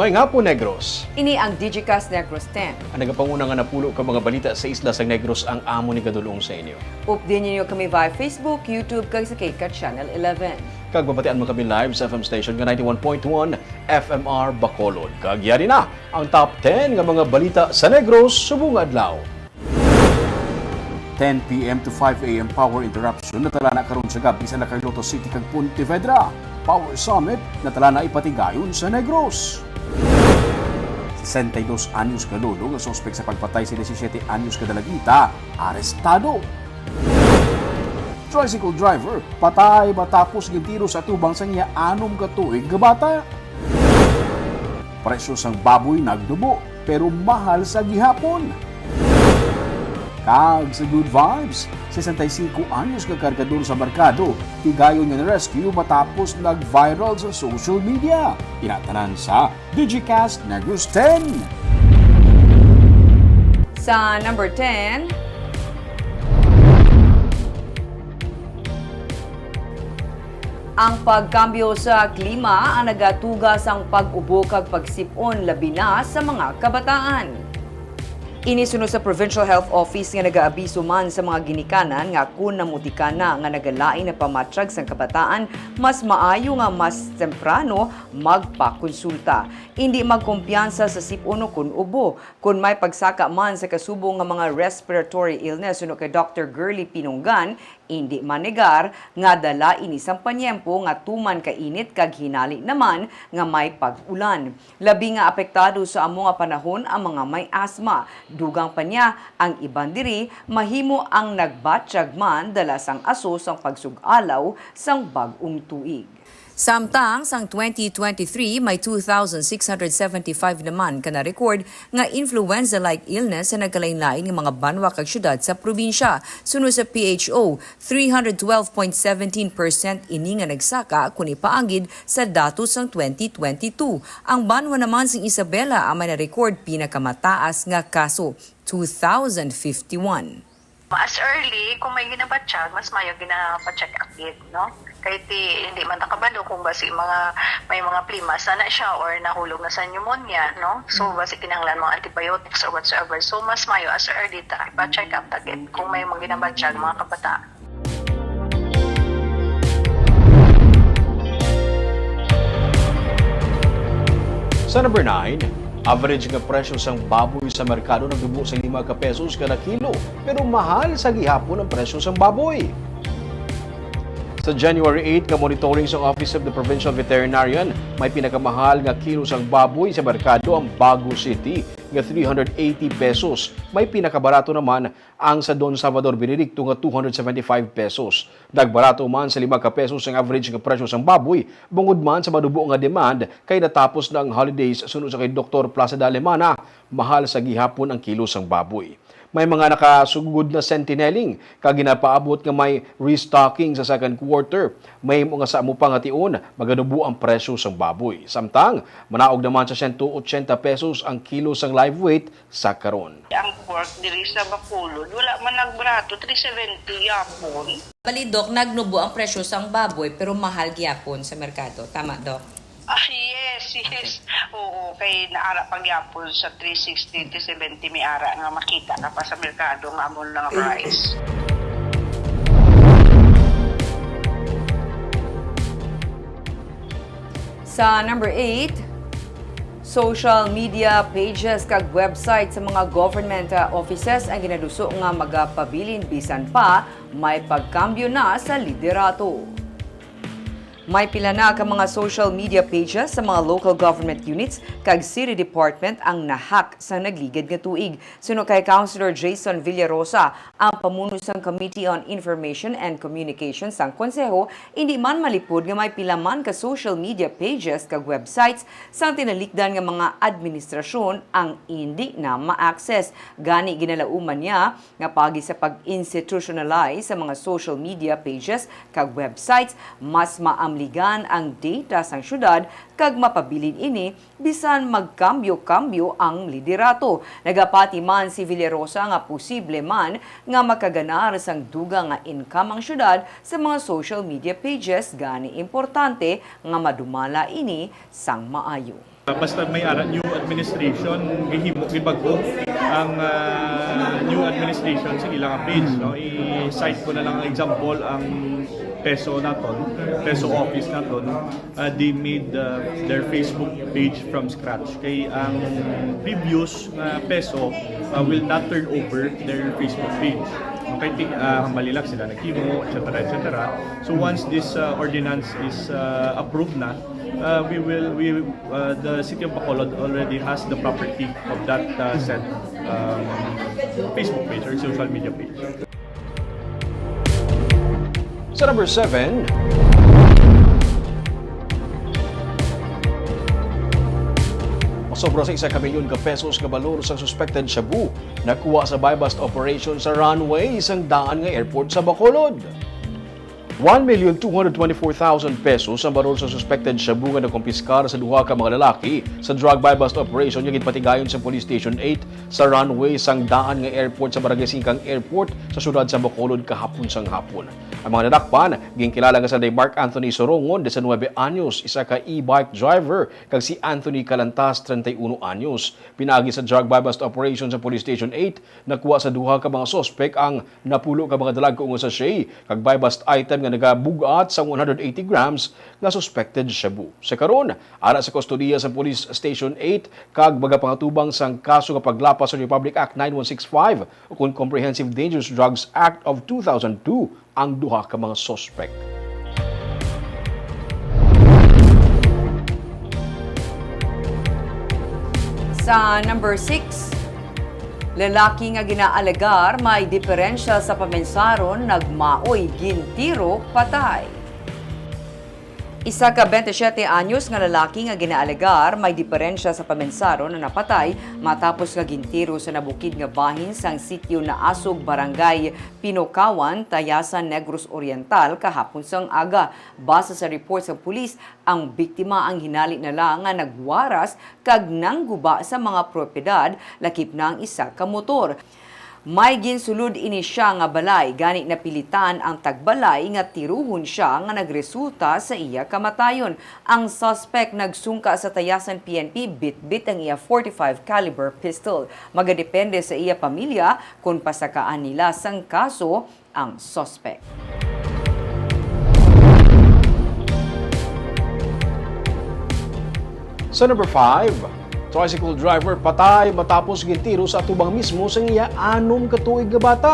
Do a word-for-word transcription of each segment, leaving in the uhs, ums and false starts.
Maayong hapon, Negros. Ini ang Digicast Negros ten. Ang nagapanguna nga napulo ka mga balita sa isla sang Negros ang amon igadul-ong sa inyo. Update ninyo kami via Facebook, YouTube, kag sa KCAT Channel eleven. Kag mabatian man kami live sa F M station nga ninety-one point one F M R Bacolod. Kag yari na ang top ten nga mga balita sa Negros subong adlaw. Ten P M to five A M power interruption natalana karon sa gab-i sa La Carlota City kag Pontevedra. Power Summit natalana ipatigayon sa Negros. Sesenta y dos anyos ka lolo nga suspek sa pagpatay sa disisiete anyos ka dalagita, arestado. Tricycle driver patay matapos gintiro sa atubang sang iya anom ka tuig nga bata. Presyo sang baboy nagdubo, pero mahal sa gihapon. Kag sa Good Vibes, sesenta y cinco anyos nga kargador sa merkado, tigayon nga na-rescue matapos nag-viral sa social media. Ina tanan sa Digicast Negros ten. Sa number ten, ang pagkambyo sa klima ang nagatuga sang pag-ubo kag pagsip-on, labi na sa mga kabataan. Ini suno sa Provincial Health Office nga nagaabiso man sa mga ginikanan nga kon namutika na nga nagalain na pamatyag sang kabataan, mas maayo nga mas temprano magpakonsulta. Indi magkumpiyansa sa sip-on ukon ubo. Kon may pagsaka man sa kasubong nga mga respiratory illness suno kay Doctor Girly Pinunggan, indi manegar nga dala ini sang panyempo nga tuman ka init kag hinali naman nga may pag-ulan. Labi nga apektado sa amo nga panahon ang mga may asma. Dugang pa niya, ang iban diri mahimo ang nagbatyag man dala sang aso sang pagsug-alaw sang bag-ong tuig. Samtang sang twenty twenty-three, may two thousand six hundred seventy-five naman ka na-record nga influenza-like illness sa nagkalain-lain nga mga banwa kag syudad sa probinsya. Suno sa P H O, three hundred twelve point seventeen percent ini nga nagsaka kon ipaagid sa datos sang twenty twenty-two. Ang banwa naman sang Isabela ang may na-record pinakamataas nga kaso, two thousand fifty-one. As early, kung may ginabatyag, mas maayo ginapacheck up gid, no? Kay ti, hindi man ta kabalo kung basi mga, may mga plimas na na siya or nahulog na sa pneumonia, no? So, basi kinahanglan mga antibiotics or whatsoever. So, mas maayo as early ta, ipa-check up ta gid kung may mga ginabatyag mga kabataan. Sa number nine, average nga presyo sang baboy sa merkado nagdubo sa lima ka pesos kada kilo, pero mahal sa gihapon ang presyo sang baboy. Sa January eight nga monitoring sang Office of the Provincial Veterinarian, may pinakamahal nga kilo sang baboy sa merkado ang Bago City nga three hundred eighty pesos. May pinakabarato naman ang sa Don Salvador Benedicto nga two hundred seventy-five pesos. Nagbarato man sa lima ka pesos ang average nga presyo sang baboy, bangod man sa madubo nga demand kay natapos na ang holidays. Suno sa kay Doktor Placida Alemana, mahal sa gihapon ang kilo sang baboy. May mga nakasugod na sentineling kag ginapaabot nga may restocking sa second quarter. Mahimo nga sa amo pa nga tion magadubo ang presyo sang baboy. Samtang manaog naman sa sento ochenta pesos ang kilo sang live weight sa karon. Ang pork diri sa Bacolod, wala man nagbarato, three seventy yapon. Bali, Doc, nagnubo ang presyo sang baboy pero mahal gyapon sa merkado. Tama, Doc? Ah, yes, yes. Oo, kay naara pa gyapon sa three sixty, three seventy may ara nga makita ka pa sa merkado nga amo na nga price. Sa number eight, social media pages kag website sa mga government, ah, offices ang ginaduso nga magapabilin bisan pa may pagkambyo na sa liderato. May pila na ka mga social media pages sa mga local government units kag city department ang na-hack sa nagligad nga tuig. Suno kay Councilor Jason Villarosa, ang pamuno sang Committee on Information and Communication sang Konseho, indi man malipod nga may pila man ka social media pages kag websites sang tinalikdan nga mga administrasyon ang indi na ma-access. Gani, ginalauman niya nga paagi sa pag-institutionalize sa mga social media pages kag websites, mas maamligan ang data sang syudad kag mapabilin ini bisan magkambyo-kambyo ang liderato. Nagapati man si Villarosa nga posible man nga makaganar sang dugang nga income ang syudad sa mga social media pages, gani importante nga madumala ini sang maayo. Basta may ara new administration, gihimo, gibag-o ang, ah, new administration sa ilang page, no? I-cite ko na lang ang example, ang PESO naton, PESO office naton, ah, they made, ah, their Facebook page from scratch. Kay ang previous nga PESO, ah, will not turn over their Facebook page. Okay, ting-, ah, mali lang sila naghimo, et cetera, et cetera. So once this, ah, ordinance is, ah, approved na, uh, we will, we, uh, the city of Bacolod already has the property of that, uh, said, um, Facebook page or social media page. Sa number seven, masobra sa isa ka milyon ka pesos nga balor sa suspected shabu nakuha sa buy-bust operation sa runway sang daan nga airport sa Bacolod. One million two hundred twenty-four thousand pesos ang balor sa suspected shabu nga nakumpiskar sa duha ka mga lalaki sa drug buy-bust operation nga ginpatigayon sa Police Station eight sa runway sang daan nga airport sa Barangay Singkang Airport sa siyudad sa Bacolod kahapon sang hapon. Ang mga nadakpan, ginkilala nga sanday Mark Anthony Sorongon, diecinuebe anyos, isa ka e-bike driver, kag si Anthony Calantas, treinta y uno anyos. Pinaagi sa drug buy-bust operation sa Police Station eight, nakuha sa duha ka mga suspek ang napulo ka mga dalagko nga sachet kag buy-bust item nga nagabug-at sang one hundred eighty grams nga suspected shabu. Sa karon, ara sa kustodiya sa Police Station eight kag magapangatubang sang kaso nga paglapas sa Republic Act nine one six five ukon Comprehensive Dangerous Drugs Act of two thousand two ang duha ka mga suspek. Sa number six, lalaki nga ginaalegar may diperensya sa pamensaron nagmaoy gintiro patay. Isa ka twenty-seven anyos nga lalaki nga ginaalegar may diperensya sa pamensaron na napatay matapos nga gintiro sa nabukid nga bahin sang sitio Naasog, Barangay Pinokawan, Tayasan, Negros Oriental, kahapon sang aga. Base sa report sa pulis, ang biktima ang hinali na lang nga nagwaras kag nangguba sa mga propiedad, lakip na ang isa ka motor. May ginsulod ini sia nga balay, gani napilitan ang tagbalay nga tiruhon sia nga nagresulta sa iya kamatayon. Ang suspect nagsungka sa Tayasan P N P, bitbit ang iya forty-five caliber pistol. Magadepende sa iya pamilya kon pasakaan nila sang kaso ang suspect. Sa number five, tricycle driver patay matapos gintiro sa atubang mismo sang iya anom ka tuig nga bata.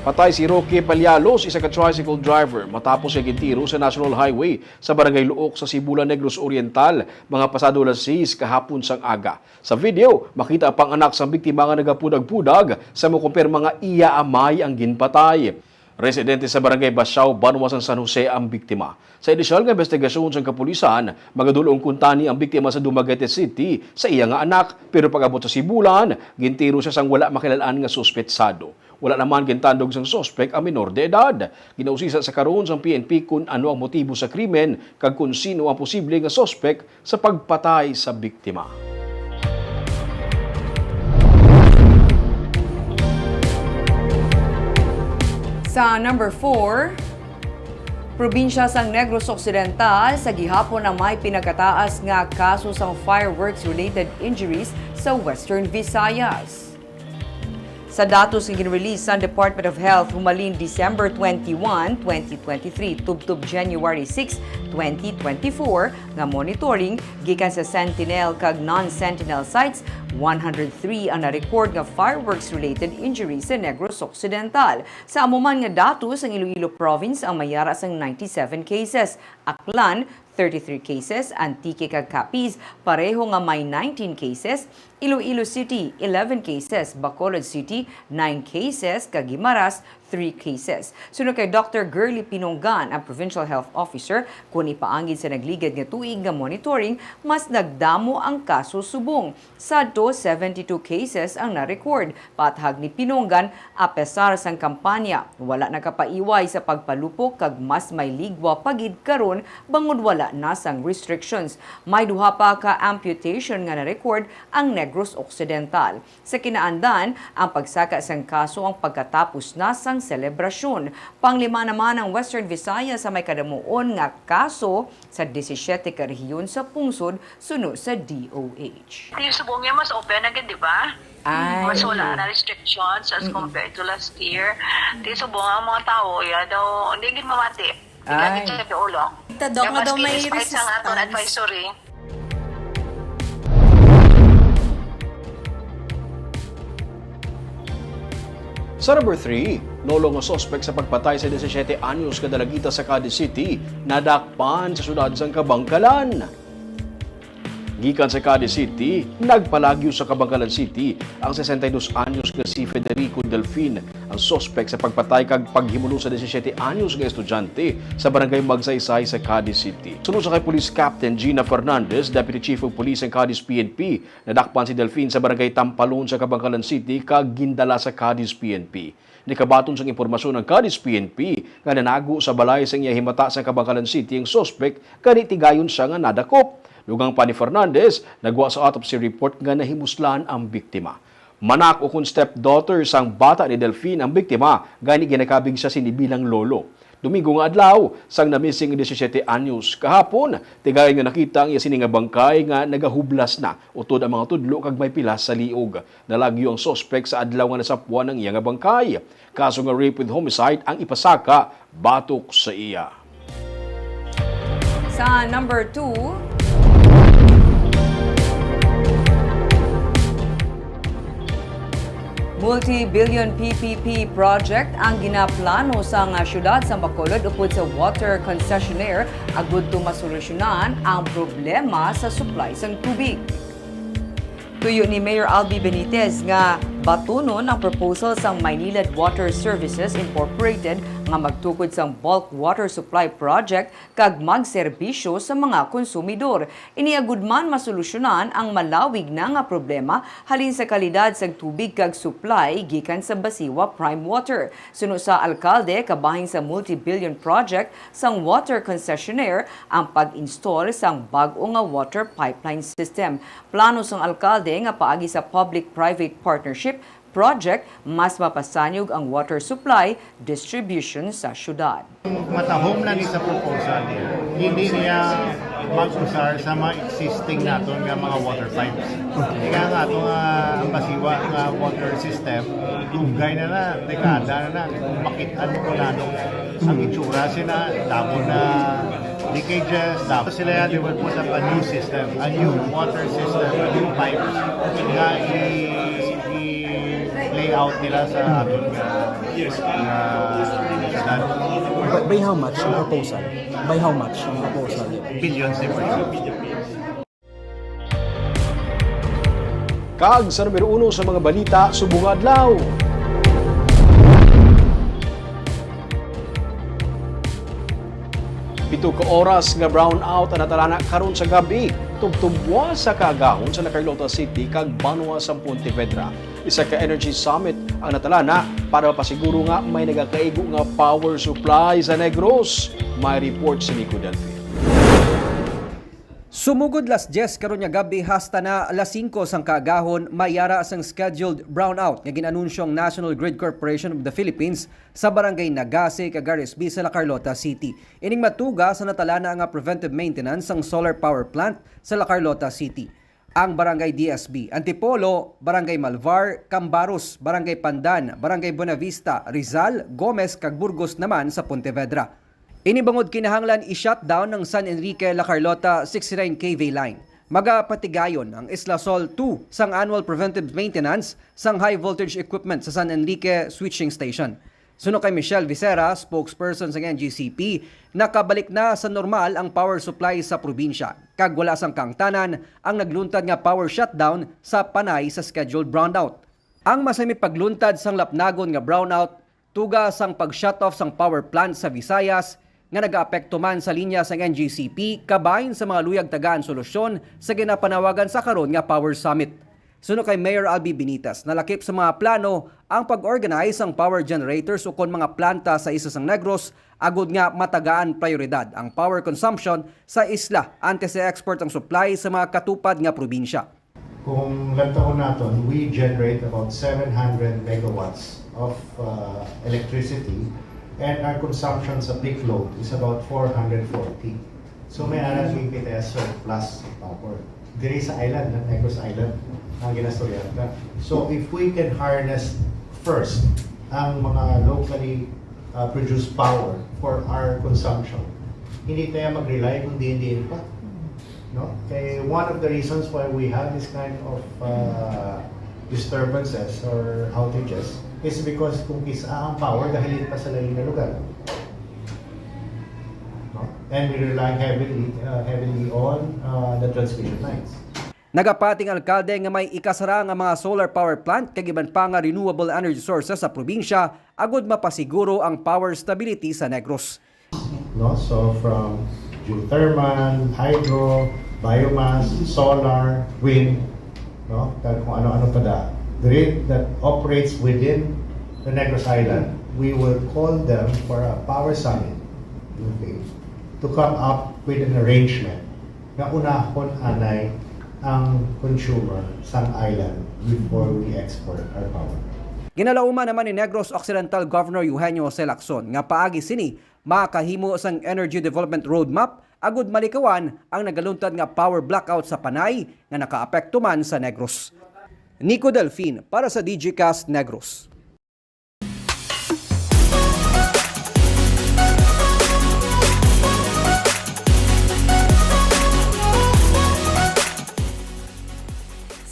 Patay si Roque Palialos, isa ka tricycle driver, matapos siya gintiro sa National Highway sa Barangay Luok sa Sibulan, Negros Oriental, mga pasado alas sais kahapon sang aga. Sa video, makita pa ang anak sang biktima nga nagapudag-pudag sa makumpirma nga iya amay ang ginpatay. Residente sa Barangay Basiao, Banwa sang San Jose ang biktima. Sa inisyal nga investigasyon sang kapulisan, magadul-ong kuntani ang biktima sa Dumaguete City sa iya nga anak, pero pag-abot sa Sibulan, gintiro siya sang wala makilal-an nga suspetsado. Wala naman gintandog sang suspek ang minor de edad. Ginausisa sa karon sang P N P kon ano ang motibo sa krimen kag kon sino ang posible nga suspek sa pagpatay sa biktima. Sa number four, probinsya sang Negros Occidental sa gihapon ang may pinakataas nga kaso sang fireworks-related injuries sa Western Visayas. Sa datos nga gin-release sang Department of Health humalin December twenty-one, twenty twenty-three, tubtob January six, twenty twenty-four, nga monitoring gikan sa Sentinel kag non-Sentinel sites, one hundred three ang na-record nga fireworks-related injuries sa Negros Occidental. Sa amo man nga datos, ang Iloilo Province ang may yara sang ninety-seven cases, Aklan, thirty-three cases, Antique kag Capiz pareho nga may nineteen cases, Iloilo City, eleven cases, Bacolod City, nine cases, kag Guimaras, three cases. Suno kay Doctor Girly Pinonggan, ang Provincial Health Officer, kon ipaangin sa nagligad nga tuig nga monitoring, mas nagdamo ang kaso subong. Sadto, seventy-two cases ang na-record. Paathag ni Pinonggan, apesar sang kampanya, wala nakapaiway sa pagpalupok kag mas may ligwa pa gid karon bangod wala na sang restrictions. May duha pa ka amputation nga na-record ang Negros Occidental. Sa kinaandan, ang pagsaka sang kaso ang pagkatapos na sang selebrasyon. Panglima naman ang Western Visayas sa may kadamuon nga kaso sa disisiete ka rehiyon sa pungsod, suno sa D O H. Yung subong niya mas open na gid, di ba? Ay. Mas wala na restrictions as Mm-mm. compared to last year. Di subong ang mga tao, ya daw, hindi gid mamati. Ay. Ikaw gid sa ulo. Kita, Doc, na daw may resistance. Kaya maski despite sa aton advisory. Sa number three, nolo nga suspek sa pagpatay sa disisiete anyos nga dalagita sa Cadiz City nadakpan sa siyudad sang Kabankalan. Gikan sa Cadiz City, nagpalagyo sa Kabankalan City ang sesenta y dos anyos nga si Federico Delfin, ang suspek sa pagpatay kag paghimulo sa disisiete anyos nga estudyante sa barangay Magsaysay sa Cadiz City. Suno sa kay Police Captain Gina Fernandez, Deputy Chief of Police sang Cadiz P N P, nadakpan si Delfin sa barangay Tampalon sa Kabankalan City kag gindala sa Cadiz P N P. Nikabaton sang impormasyon ang Cadiz P N P nga nanago sa balay sang iya himata sa Kabankalan City ang suspek, gani tigayon siya nga nadakop. Dugang pa ni Fernandez, nagwa sa autopsy report nga nahimuslan ang biktima. Manak ukon stepdaughter sang bata ni Delfin ang biktima, gani ginakabig siya sini bilang lolo. Domingo nga adlaw, sang na-missing ang disisiete anyos. Kahapon, tigayon nga nakita ang iya sini nga bangkay nga nagahublas na, utod ang mga tudlo kag may pilas sa liog. Nalagyo ang suspek sa adlaw nga nasapuan ang iya nga bangkay. Kaso nga rape with homicide ang ipasaka batok sa iya. Sa number two, multi-billion P P P project ang ginaplano sang siyudad sang Bacolod upod sa water concessionaire agud to masolusyonan ang problema sa supply sang tubig. Tuyo ni Mayor Albi Benitez nga batunon ang proposal sang Maynilad Water Services Incorporated nga magtukod sang bulk water supply project kag magserbisyo sa mga konsumidor. Ini agud man masolusyonan ang malawig na nga problema halin sa kalidad sang tubig kag supply gikan sa Basiwa Prime Water. Suno sa alkalde, kabahin sa multi-billion project sang water concessionaire ang pag-install sang bag-o nga water pipeline system. Plano sang alkalde nga paagi sa public-private partnership project, mas mapasanyog ang water supply distribution sa syudad. Matahom na ni sa proposal niya. Hindi niya mag-usar sa mga existing naton nga mga water pipes. Kaya nga ato nga ang Basiwa nga water system, dugay na na, dekada na na, kung makit-an mo kung ano ang itsura sina, damo na leakages, tapos sila yan, they will put up a new system, a new water system, a new pipes nga i-, i-layout nila sa aton nga, nga syudad. But by how much ang proposal? By how much ang proposal? Billions difference. Kag sa numero uno sa mga balita subong nga adlaw. Pito ka oras nga brownout ang natalana karon sa gab-i, tubtob buwas sa kaagahon sa La Carlota City kag banwa sa Pontevedra. Isa ka energy summit ang natalana para mapasiguro nga may nagakaigo nga power supply sa Negros. May report si Nico Delfin. Sumugod las dyes karon nga gab-i hasta na las singko sang kaagahon, may ara sang scheduled brownout nga gin-anunsyo ang National Grid Corporation of the Philippines sa Barangay Nagase, Cagares B, sa La Carlota City. Ining matuga sa natalana nga preventive maintenance sang solar power plant sa La Carlota City. Ang Barangay D S B, Antipolo, Barangay Malvar, Cambaros, Barangay Pandan, Barangay Buenavista, Rizal, Gomez, kag Burgos naman sa Pontevedra. Ini bangod kinahanglan i-shutdown ang San Enrique, La Carlota sixty-nine K V line. Magapatigayon ang Isla Sol two sang annual preventive maintenance sang high voltage equipment sa San Enrique switching station. Suno kay Michelle Vicera, spokesperson sang N G C P, nakabalik na sa normal ang power supply sa probinsya, kag wala sang kaangtanan ang nagluntad nga power shutdown sa panay sa scheduled brownout. Ang masaymi pagluntad sang lapnagon nga brownout tuga sang pag-shut off sang power plant sa Visayas nga nagaapekto man sa linya sang N G C P, kabahin sa mga luyag tagaan solusyon sa ginapanawagan sa karon nga Power Summit. Suno kay Mayor Albi Benitez, nalakip sa mga plano ang pag-organize sang power generators ukon mga planta sa isla sang Negros, agud nga matagaan prioridad ang power consumption sa isla antes i-export ang supply sa mga katupad nga probinsya. Kung lantawon naton, we generate about seven hundred megawatts of uh, electricity, and our consumption sa peak load is about four hundred forty. So may ara gid kita surplus power. Diri sa island, na Negros Island, ang ginastorya ta. So if we can harness first ang mga locally uh, produced power for our consumption, hindi tayo mag-rely kung diin-diin pa. No? Kay one of the reasons why we have this kind of uh, disturbances or outages is because kung kis-a ang power, gahalin pa sa lain na lugar. No? And we rely heavily, uh, heavily on uh, the transmission lines. Nagapati ang alkalde nga may ikasara nga mga solar power plant kag iban pa nga renewable energy sources sa probinsya agud mapasiguro ang power stability sa Negros. No? So from geothermal, hydro, biomass, solar, wind, no? Kag kung ano-ano pa da. Grid that operates within the Negros Island, we will call them for a power summit, okay, to come up with an arrangement nga unahon anay ang consumer sang island before we export our power. Ginalauman naman ni Negros Occidental Governor Eugenio Jose Lacson nga paagi sini makahimo sang Energy Development Roadmap agud malikawan ang nagaluntad nga power blackout sa Panay nga nakaapekto man sa Negros. Nico Delfin para sa Digicast Negros.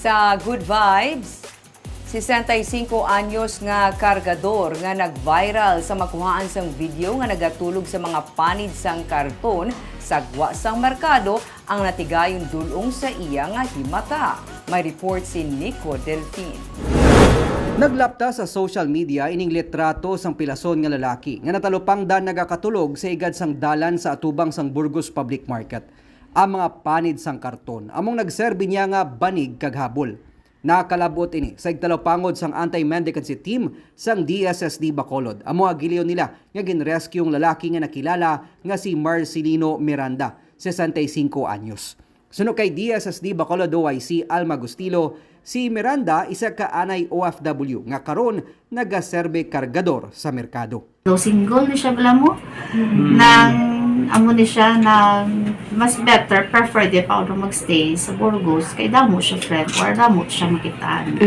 Sa Good Vibes, sesenta y cinco anyos nga kargador nga nag-viral sa makuhaan sang video nga nagatulog sa mga panid sang karton sa gwa sang merkado ang natigayon dul-ong sa iya nga himata. May report si Nico Delfin. Naglapta sa social media ining litrato sang pilason nga lalaki nga natalupangdan nagakatulog sa igad sang dalan sa atubang sang Burgos Public Market. Ang mga panid sang karton among nagserbi niya nga banig kag habol. Nakalab-ot ini sa igtalupangod sang Anti-Mendicancy Team sang D S S D Bacolod. Amo ang giliyon nila nga gin-rescue ang lalaki nga nakilala nga si Marcelino Miranda, sesenta y cinco anyos. Suno kay D S S D Bacolod O I C Alma Gustilo, si Miranda isa ka anay O F W nga karon nagaserbi kargador sa merkado. So, single ni siya, bala mo? Nang, amo ni siya, nang mas better, prefer di pa ako magstay sa Burgos, kay damo siya friend, or damo siya makitaan.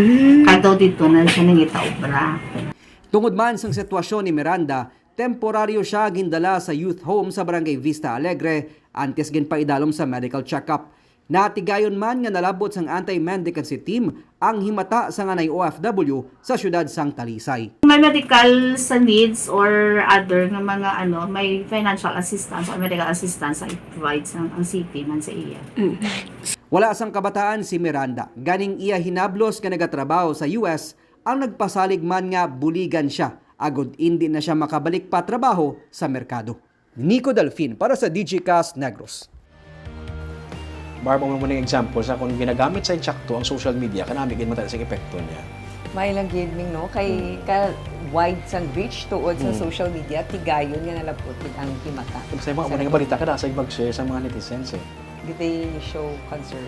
Kag daw dito na siya nangita obra. Tungod man sang sitwasyon ni Miranda, temporaryo siya gindala sa youth home sa Barangay Vista Alegre antes ginpaidalom sa medical check-up. Natigayon man nga nalab-ot sang Anti-Mendicancy Team ang himata sang anay O F W sa siyudad sang Talisay. May medical sa needs or other nga mga ano, may financial assistance or medical assistance ang provide sa ang city man sa iya. Wala sang kabataan si Miranda, ganing iya hinablos nga nagatrabaho sa U S ang nagpasalig man nga buligan siya agud indi na siya makabalik pa trabaho sa merkado. Nico Delfin para sa Digicast Negros. Barb, amo man ang example sa kung ginagamit sa insakto ang social media, kanami gid man tayo sa epekto niya. May lang gid, Ming, no? Kay ka wide sang reach tuod sa social media, tigayon nga nalab-ot gid ang himata. Sa mga mga balita ka na sa mag-share sa mga netizens eh. They show concern.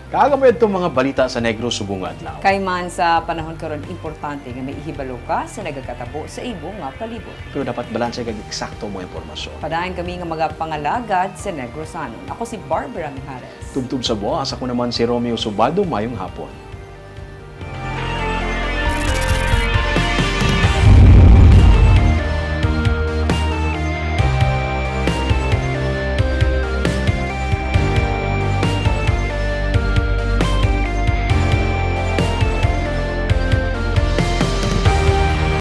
Kaaga mo itong mga balita sa Negros subong nga adlaw. Kay man sa panahon karon, importante nga may ihibalo ka sa nagakatabo sa imo nga palibot. Pero dapat balanse kag eksakto mo impormasyon. Padayon kami nga magapangalagad sa Negrosanon. Ako si Barbara Mijares. Tubtob sa buwas, ako naman si Romeo Subaldo. Mayong hapon.